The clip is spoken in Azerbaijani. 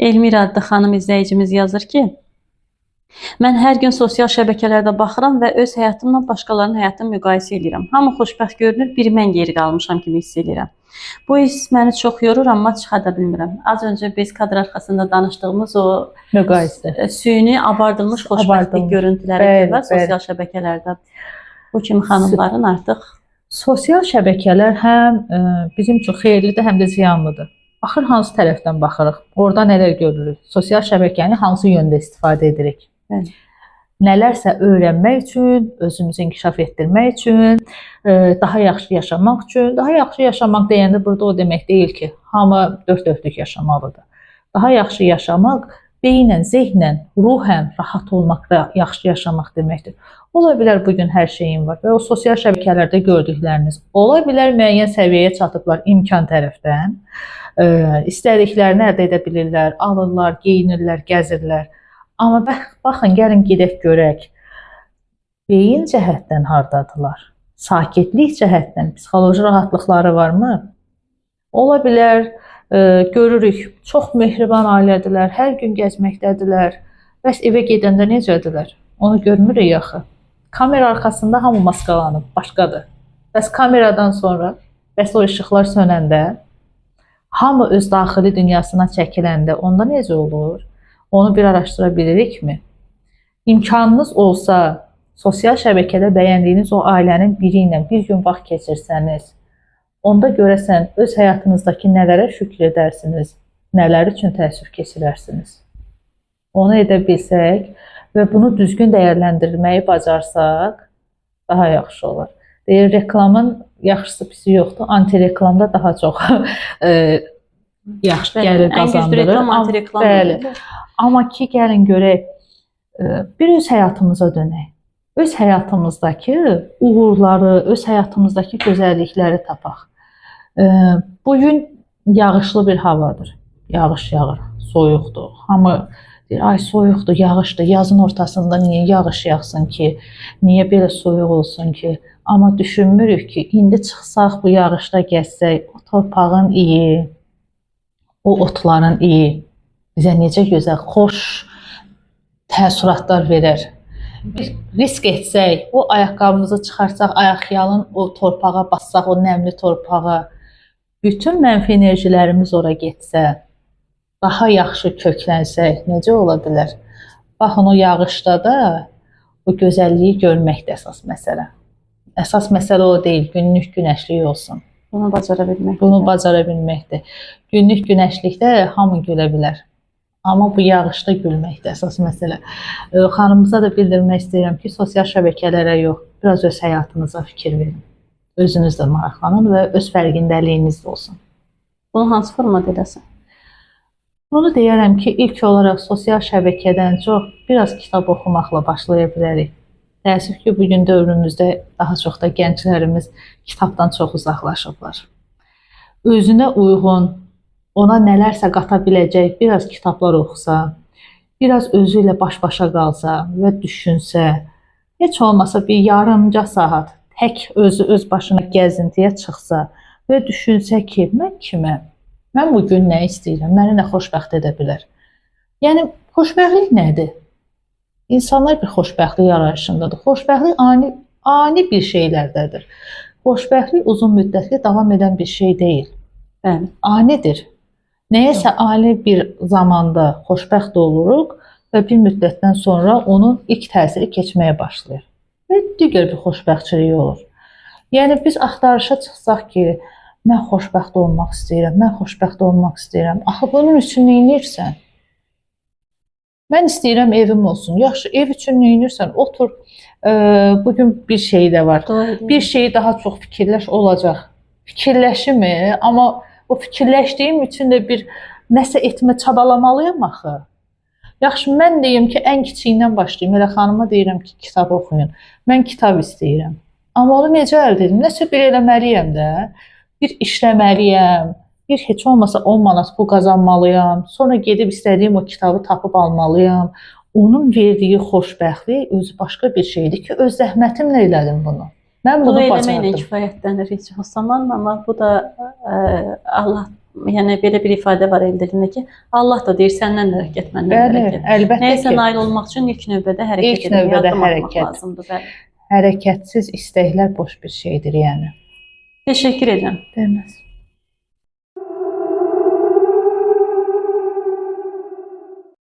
Elmira adlı xanım izləyicimiz yazır ki, mən hər gün sosial şəbəkələrdə baxıram və öz həyatımla başqalarının həyatını müqayisə edirəm. Hamı xoşbəxt görünür, bir mən geri qalmışam kimi hiss edirəm. Bu hiss məni çox yorur, amma çıxa da bilmirəm. Az öncə biz kadr arxasında danışdığımız o Müqayisə. Süni abardılmış xoşbəxtlik Abardılmış. görüntüləri ki var sosial şəbəkələrdə. Bu kimi xanımların artıq Sosial şəbəkələr həm bizim üçün xeyirlidir, həm də ziyanlıdır. Axır hansı tərəfdən baxırıq? Orada nələr görürük? Sosial şəbəkəni hansı yöndə istifadə edirik? Bəli. Nələrsə öyrənmək üçün, özümüzü inkişaf etdirmək üçün, daha yaxşı yaşamaq üçün, daha yaxşı yaşamaq deyəndə burada o demək deyil ki, hamı dörd-dörtlük yaşamalıdır. Daha yaxşı yaşamaq beynən, zehnən, ruhən rahat olmaq və yaxşı yaşamaq deməkdir. Ola bilər bu gün hər şeyin var və o sosial şəbəkələrdə gördükləriniz ola bilər müəyyən səviyyəyə çatıblar imkan tərəfdən. İstədiklərini əldə edə bilirlər, alırlar, geyinirlər, gəzirlər. Amma baxın, gəlin gedək görək. Beyin cəhətdən hardadılar? Sakitlik cəhətdən psixoloji rahatlıqları varmı? Ola bilər, görürük, çox mehriban ailədirlər, hər gün gəzməkdədirlər. Bəs evə gedəndə necədirlər? Onu görmürük axı. Kamera arxasında hamı maskalanıb, başqadır. Bəs kameradan sonra, bəs o işıqlar sönəndə, hamı öz daxili dünyasına çəkiləndə onda necə olur? Onu bir araşdıra bilirikmi? İmkanınız olsa, sosial şəbəkədə bəyəndiyiniz o ailənin biri ilə bir gün vaxt keçirsəniz, onda görəsən öz həyatınızdakı nələrə şükr edərsiniz, nələr üçün təəssüf keçirərsiniz. Onu edə bilsək və bunu düzgün dəyərləndirməyi bacarsaq, daha yaxşı olar. Deyir, reklamın yaxşısı pisi yoxdur. Antireklamda daha çox yaxşı gəlir Ən güclü qazandırır. reklam antireklam. Bəli. Amma ki, gəlin görək, bir öz həyatımıza dönək. Öz həyatımızdakı uğurları, öz həyatımızdakı gözəllikləri tapaq. Bugün yağışlı bir havadır. Yağış yağır, soyuqdur. Hamı deyir, ay soyuqdur, yağışdır. Yazın ortasında niyə yağış yağsın ki? Niyə belə soyuq olsun ki? Amma düşünmürük ki, indi çıxsaq bu yağışda gəzsək, o torpağın iyi, o otların iyi bizə necə gözəl, xoş təəssüratlar verər. Bir risk etsək, o ayaqqabımızı çıxarsaq, ayaqyalın o torpağa bassaq, o nəmli torpağa, bütün mənfi enerjilərimiz ora getsə, daha yaxşı köklənsək, necə ola bilər? Baxın, o yağışda da o gözəlliyi görmək də əsas məsələ. Əsas məsələ o deyil, günlük günəşlik olsun. Bunu bacara bilmək. Bunu bacara bilməkdir. Günlük günəşlikdə hamı gülə bilər. Amma bu yağışda gülməkdir əsas məsələ. Xanımıza da bildirmək istəyirəm ki, sosial şəbəkələrə yox, biraz öz həyatınıza fikir verin. Özünüz də maraqlanın və öz fərqindəliyiniz də olsun. Bunu hansı formada eləsin? Bunu deyərəm ki, ilk olaraq sosial şəbəkədən çox biraz kitab oxumaqla başlaya bilərik. Təəssüf ki, bu gün dövrümüzdə daha çox da gənclərimiz kitabdan çox uzaqlaşıblar. Özünə uyğun, ona nələrsə qata biləcək biraz kitablar oxusa, biraz özü ilə baş-başa qalsa və düşünsə, heç olmasa bir yarımca saat tək özü öz başına gəzintiyə çıxsa və düşünsə ki, mən kiməm? Mən bu gün nə istəyirəm? Məni nə xoşbəxt edə bilər? Yəni, xoşbəxtlik nədir? İnsanlar bir xoşbəxtlik arayışındadır. Xoşbəxtlik ani bir şeylərdədir. Xoşbəxtlik uzun müddətli davam edən bir şey deyil. Bəli. Anidir. Nəyəsə ani bir zamanda xoşbəxt oluruq və bir müddətdən sonra onun ilk təsiri keçməyə başlayır. Və digər bir xoşbəxtçilik olur. Yəni, biz axtarışa çıxsaq ki, mən xoşbəxt olmaq istəyirəm, mən xoşbəxt olmaq istəyirəm. Axı, bunun üçün nə edirsən? Mən istəyirəm evim olsun. Yaxşı, ev üçün nə edirsən? Otur. Bugün bir şey də var. Bir şeyi daha çox fikirləş olacaq. Fikirləşimi, amma o fikirləşdiyim üçün də bir nəsə etmə çabalamalıyam axı. Yaxşı, mən deyim ki, ən kiçiyindən başlayım. Elə xanıma deyirəm ki, kitab oxuyun. Mən kitab istəyirəm. Amma onu necə əldə edim? Nəsə bir eləməliyəm də. Bir işləməliyəm. Bir heç olmasa 10 manat pul qazanmalıyam. Sonra gedib istədiyim o kitabı tapıb almalıyam. Onun verdiyi xoşbəxtlik özü başqa bir şeydir ki, öz zəhmətimlə elədim bunu. Mən Bunu bunu eləməklə bacardım. kifayətlənir heç o zaman, amma bu da Allah Yəni belə bir ifadə var el dilində ki, Allah da deyir səndən də hərəkət, məndən də Bəli, hərəkət. əlbəttə Nəyisə ki, nail olmaq üçün ilk növbədə hərəkət İlk etmək, növbədə addım atmaq hərəkət. lazımdır. Bəli. Hərəkətsiz istəklər boş bir şeydir yəni. Təşəkkür edirəm. Deməz.